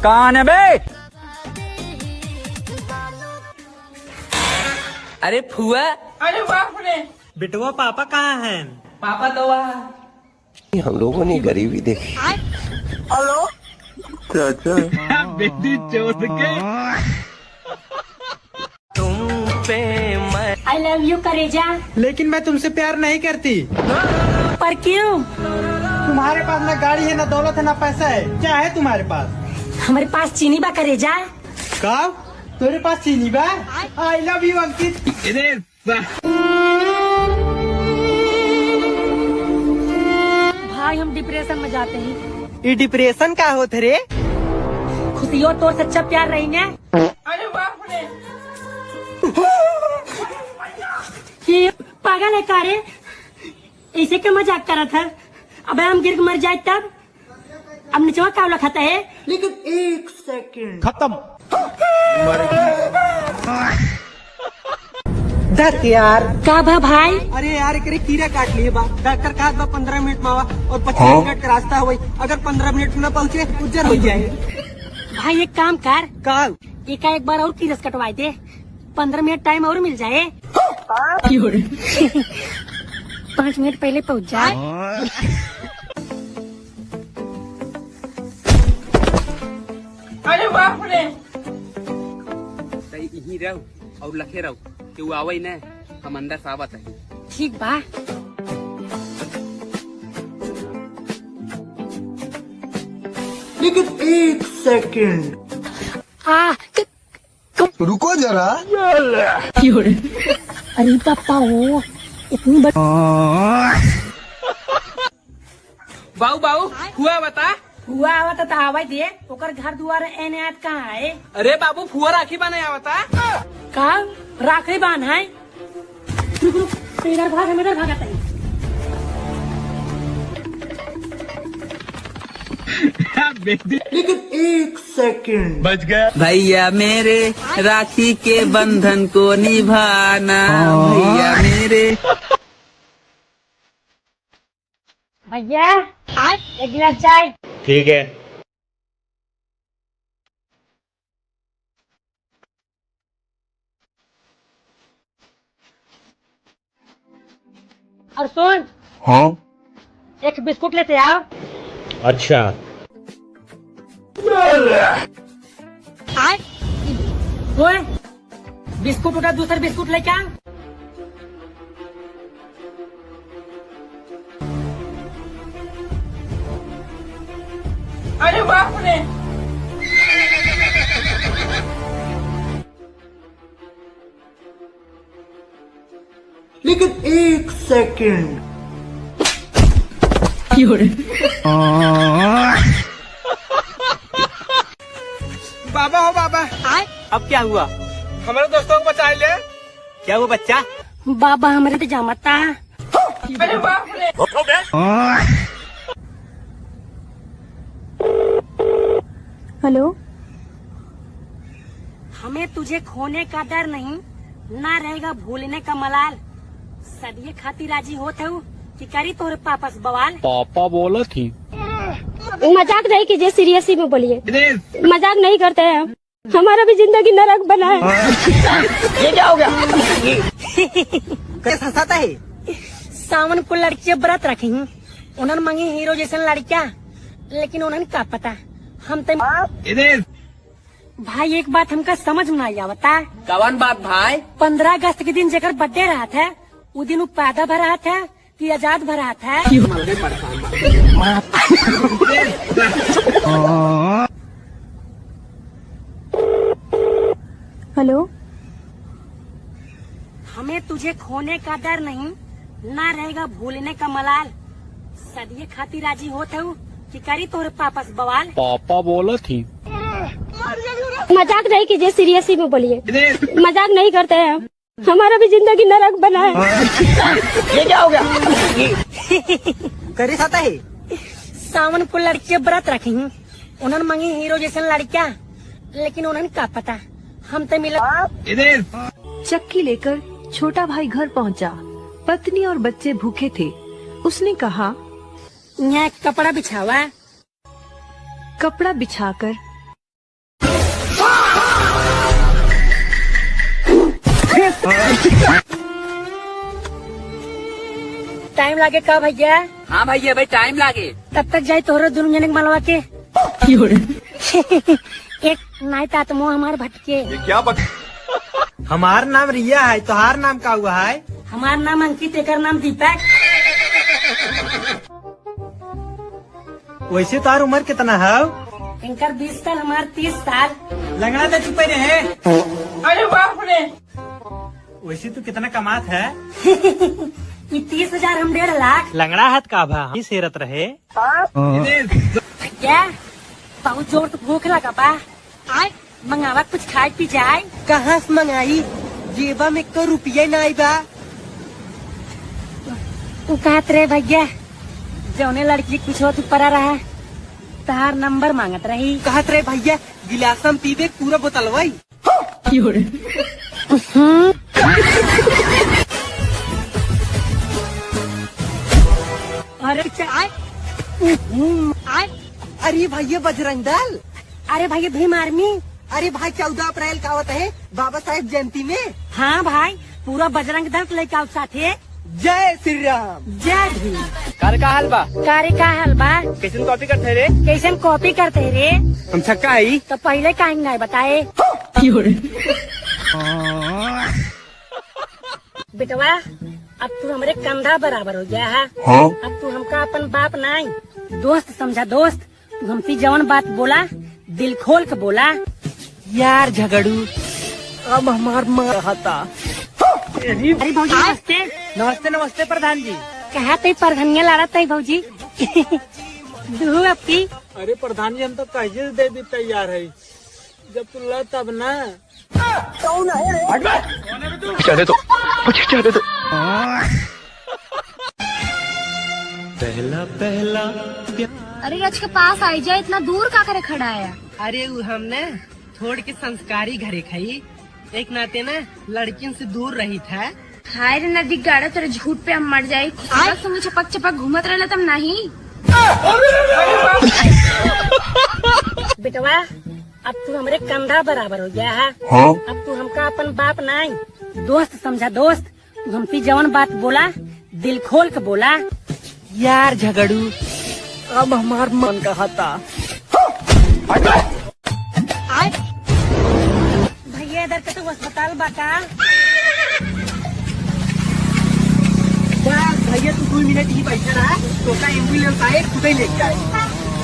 कौन है बे? अरे फुआ। अरे बाप रे। बिटवा पापा कहाँ हैं? पापा तो वहाँ। हम लोगों ने गरीबी देखी। I love you करेजा। लेकिन मैं तुमसे प्यार नहीं करती। पर क्यों? तुम्हारे पास ना गाड़ी है, ना दौलत है, ना पैसा है। क्या है तुम्हारे पास? हमारे पास चीनी बा करेजा। का तेरे पास चीनी बा? I love you Ankit. भाई हम डिप्रेशन में जाते हैं। ये डिप्रेशन का होत रे? खुशी और तोर सच्चा प्यार रही ने। अरे बाप रे। ये पागल है कारे, ऐसे क्या मजाक करा था? अब हम गिर के मर जाए तब अब निचवा कावला खाता है। खत्म। दस यार। का भा भाई? अरे यार एकरे कीड़ा काट लिए बा। डॉक्टर कहा बा 15 मिनट में आवा और 25 मिनट का रास्ता हुई। अगर 15 मिनट में न पहुँचे उज्जर हो जाए। भाई एक काम कर, का एका एक बार और कीरस कटवाए दे, 15 मिनट टाइम और मिल जाए। 5 मिनट पहले पहुंच जाए। अरे बाप रे। सही यहीं रहो और लखे रहो कि वो आवे न, हम अंदर से आवत है। ठीक बा। लेकिन एक सेकंड। आ रुको जरा। अरे पापा हो इतनी बड़ी। बाऊ बाऊ फुआ बता। हुआ आवत त आवे दे, ओकर घर दुआर एने आत कहाँ है? अरे बाबू फुआ राखी बनाए आवता। का राखी बांध है? रुक रुक, तू इधर भाग, हम इधर भागत है। लेकिन एक सेकंड। भैया मेरे राखी के बंधन को निभाना, भैया मेरे। भैया एक गिलास चाय। ठीक है। और सुन, हाँ। एक बिस्कुट लेते आओ। अच्छा। ओए बिस्कुट उठा, दूसरा बिस्कुट लेके आ। अरे बाप रे। लेकिन एक सेकंड। बाबा हो बाबा। अब क्या हुआ? हमारे दोस्तों को बचा ले। क्या हुआ बच्चा? बाबा हमारे तो जामता। अरे बाप रे। हेलो, हमें तुझे खोने का डर नहीं, ना रहेगा भूलने का मलाल। सदिये खाती राजी होत है कि करी तोरे पापस बवाल। पापा बोला थी। मजाक नहीं कीजिए, सीरियसली में बोलिए। मजाक नहीं करते हैं हम, हमारा भी जिंदगी नरक बना है। कैसे हंसाता है? सावन को लड़कियां व्रत रखी, उन्होंने मांगी हीरो जैसे लड़कियां, लेकिन उन्होंने का पता हम तो। भाई एक बात हमका समझ में नहीं आवता। कवन बात भाई? 15 अगस्त के दिन जेकर बर्थडे रहा था, वो दिन वो पैदा भरा था कि आजाद भरा था? हेलो, हमें तुझे खोने का डर नहीं, ना रहेगा भूलने का मलाल। सदिये खाती राजी होत है कि करी तोरे पापस बवाल। पापा बोला थी। मजाक नहीं कीजिए, सीरियसली में बोलिए। मजाक नहीं करते हैं हम, हमारा भी जिंदगी नरक बना है। करे खाता है? सावन को लड़कियां व्रत रखी, उन्होंने मांगी हीरो जैसे लड़कियां, लेकिन उन्होंने का पता हम तो मिला। चक्की लेकर छोटा भाई घर पहुंचा। पत्नी और बच्चे भूखे थे। उसने कहा, यहाँ कपड़ा बिछावा। कपड़ा बिछाकर टाइम लागे का भैया? हाँ भैया भाई टाइम लागे। तब तक जाए तोहरो दोनों जने के मलवा के एक नाई आत्मो हमार भटके। हमार नाम रिया है, तोहार नाम का हुआ है? हमार नाम अंकित, एकर नाम दीपक। वैसे तोहार उम्र कितना है? इनकर 20 साल, हमार 30 साल। लंगड़ा तो चुप रहे। अरे बाप रे। वैसे तू कितना कमात है? ये 30,000, हम 1.5 लाख। लंगड़ा हाथ का भा सेरत रहे। भैया बहुत जोर से भूख लगा बा, आय मंगावा कुछ खाए पी जाए। कहाँ से मंगाई, जेबा में को रुपया ना आई बा। तू कहत रहे भैया जौने लड़की कुछ हो तू परा रहा तार नंबर मांगत रही। कहत रहे भैया गिलासम पीबे पूरा बोतलवाई। अरे आय आय। अरे भैया बजरंग दल। अरे भैया भीम आर्मी। अरे भाई 14 अप्रैल का आवत है बाबा साहेब जयंती में। हाँ भाई पूरा बजरंग दल लेके आओ साथे। जय श्री राम। जय भीम। कर का हाल बा? कार्य का हाल बा? कैसन कॉपी करते रे? कैसन कॉपी करते रे? हम छक्का आई। तो पहले काहे नहीं बताए? बेटवा अब तू हमरे कंधा बराबर हो गया है। अब तू हमका अपन बाप नहीं दोस्त समझा। दोस्त तू हमसे जवन बात बोला दिल खोल के बोला। यार झगड़ू अब हमार माँ हता। अरे भौजी नमस्ते। नमस्ते नमस्ते प्रधान जी। कहा ते परधनिया लड़ा ते भौजी? दूह आपकी। अरे प्रधान जी हम तो कहिए दे भी तैयार है, जब तू ल तब ना। चाहते तो चाहते तो अरे रज के पास आई जाए, इतना दूर का करे खड़ा है? अरे वो हमने छोड़ के संस्कारी घरे खाई, एक नाते ना लड़कियों से दूर रही था। हाय रे नदी गाड़ा, तेरे झूठ पे हम मर जाए। खुशबा संग चपक चपक घूमत रहला तब नहीं। बेटवा अब तू हमरे कंधा बराबर हो गया है। अब तू हमका अपन बाप नहीं दोस्त समझा। दोस्त तू हमसे जवन बात बोला दिल खोल के बोला। यार झगड़ू अब हमार मन कहता। भैया इधर के तो अस्पताल बाका। बस भैया तू 2 मिनट ही बैठा रहा, तो का एम्बुलेंस आए खुद ही लेके आए।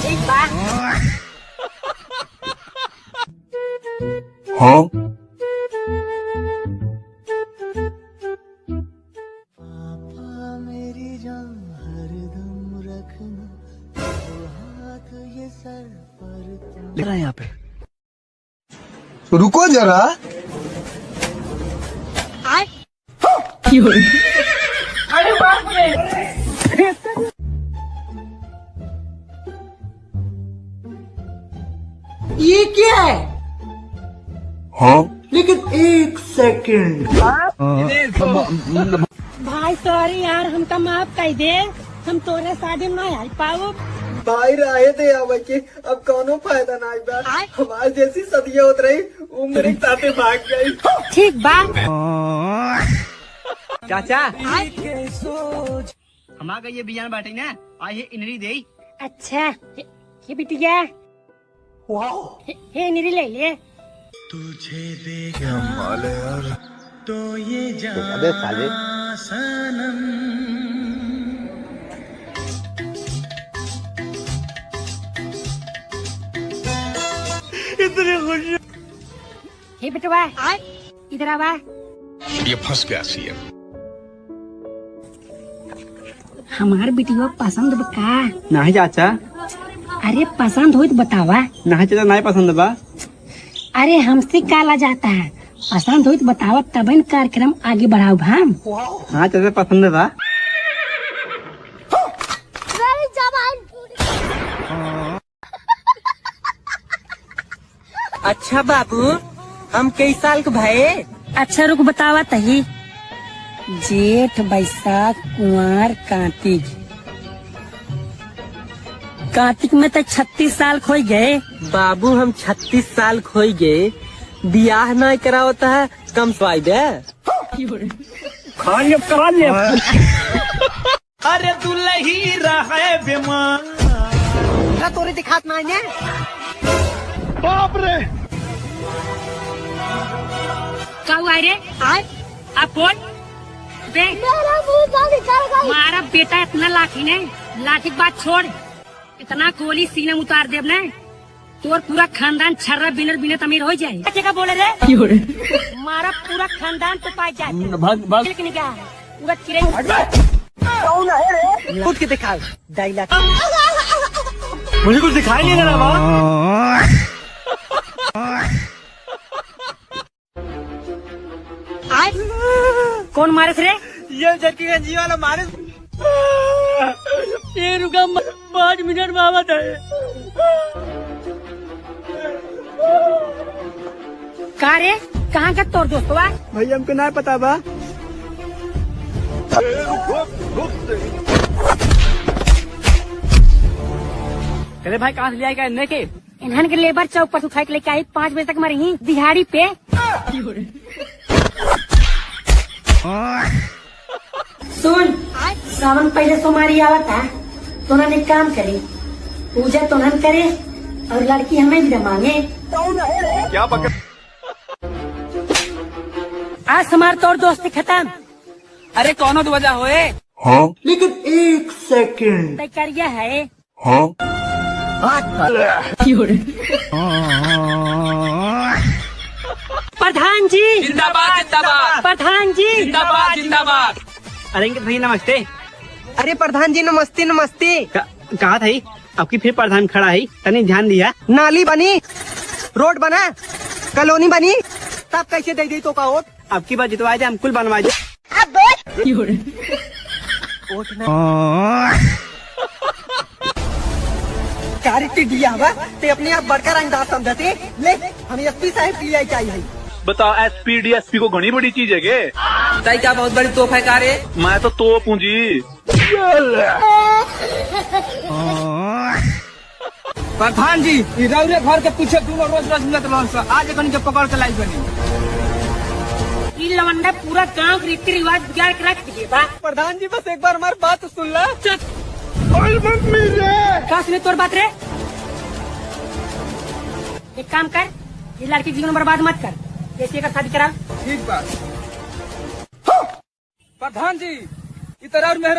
ठीक बा। यहाँ पे रुको जरा। अरे बाप रे। ये क्या है? लेकिन एक सेकंड। भाई सॉरी यार, हमका माफ कर दे, हम तोरे शादी में नहीं आई पाओ। भाई राहे थे आवे के अब कोनो फायदा ना बा, हमारे जैसी सदियां होत रही उम्र के साथे भाग गई। ठीक बा। चाचा हम आ गई बियान बाटे ना आई इनरी दे। अच्छा ये बिटिया हे निरी ले ले। अबे साले। हे बेटवा इधर आवा। ये फंस गया सीएम। हमार बिटिया पसंद बा का? नहीं चाचा। अरे पसंद हो तो बतावा। नहीं चाचा नहीं पसंद बा। अरे हमसे काला जाता है, पसंद हो तो बतावा तब न कार्यक्रम आगे बढ़ाओ हम। हाँ चाचा पसंद बा। अच्छा बाबू हम कई साल के भाई? अच्छा रुक बतावा तही। जेठ बैसाख कुंवार कार्तिक कार्तिक में तो 36 साल खोई गए। बाबू हम 36 साल खोई गए, बियाह नहीं करावता है कम स्वाई दे। अरे दुलही रहे बीमार। तोरे दिखात नहीं ने। बाप रे। का हुआ रे? आए आप बोल बे। मारा बेटा इतना लाठी ने, लाठी के बात छोड़, इतना गोली सीने में उतार देब ने तोर पूरा खानदान छर्रा बिनर बिनत अमीर हो जाए। क्या बोले रे? मारा पूरा खानदान तो पाई जाए। निकाह पूरा चिड़ै। उठ के दिखा डाइला। मुझे कुछ दिखाई नहीं दे रहा बा। आए कौन मारे रे? ये जरकीगंज वाला मारे। ये रुका 5 मिनट में आवत है। का रे कहाँ का तोर दोस्तवा? भैया हमको ना पता बा। अरे भाई कहाँ से ले आएगा इन्हें के? इन्हन के लेबर चौक पर उठा के लेके आई 5 बजे तक मरही दिहाड़ी पे। सुन सावन पहले सोमारी आवत है तो उन्होंने काम करे, पूजा तो उन्हन करे और लड़की हमें भी मांगे। क्या पकड़? आज हमार तोर दोस्ती खत्म। अरे कौनो तो वजह होए। लेकिन एक सेकंड। तय करिया है। प्रधान जी जिंदाबाद जिंदाबाद। प्रधान जी जिंदाबाद जिंदाबाद। अरे अंकित भैया नमस्ते। अरे प्रधान जी नमस्ते नमस्ते। कहा था आपकी फिर प्रधान खड़ा है, तनी ध्यान दिया। नाली बनी, रोड बना, कॉलोनी बनी, तब कैसे दे दी तो का वोट? आपकी बात जितवा दे हम कुल बनवा दे। वोट ना कारी दिया बा ते अपने आप बढ़कर अंदाज समझते ले। हम एसपी साहब की आई चाहिए। बताओ एसपी डीएसपी को घनी बड़ी चीज है के? ताई क्या बहुत बड़ी तोप है कारे? मैं तो तोप हूँ जी। प्रधान जी रौरे घर के पीछे दोनों रोज रोज मिलत रहन स, आज एकनी के पकड़ के लाई बनी। ई लवंडा पूरा गांव के रीति रिवाज बिगाड़ के रख दिए बा। प्रधान जी बस एक बार हमारी बात सुन ला। का सुने तोर बात रे? एक काम कर, ये लड़की जीवन बर्बाद मत कर, जैसे का शादी करा। ठीक बा प्रधान जी, इतरा और मेहरा।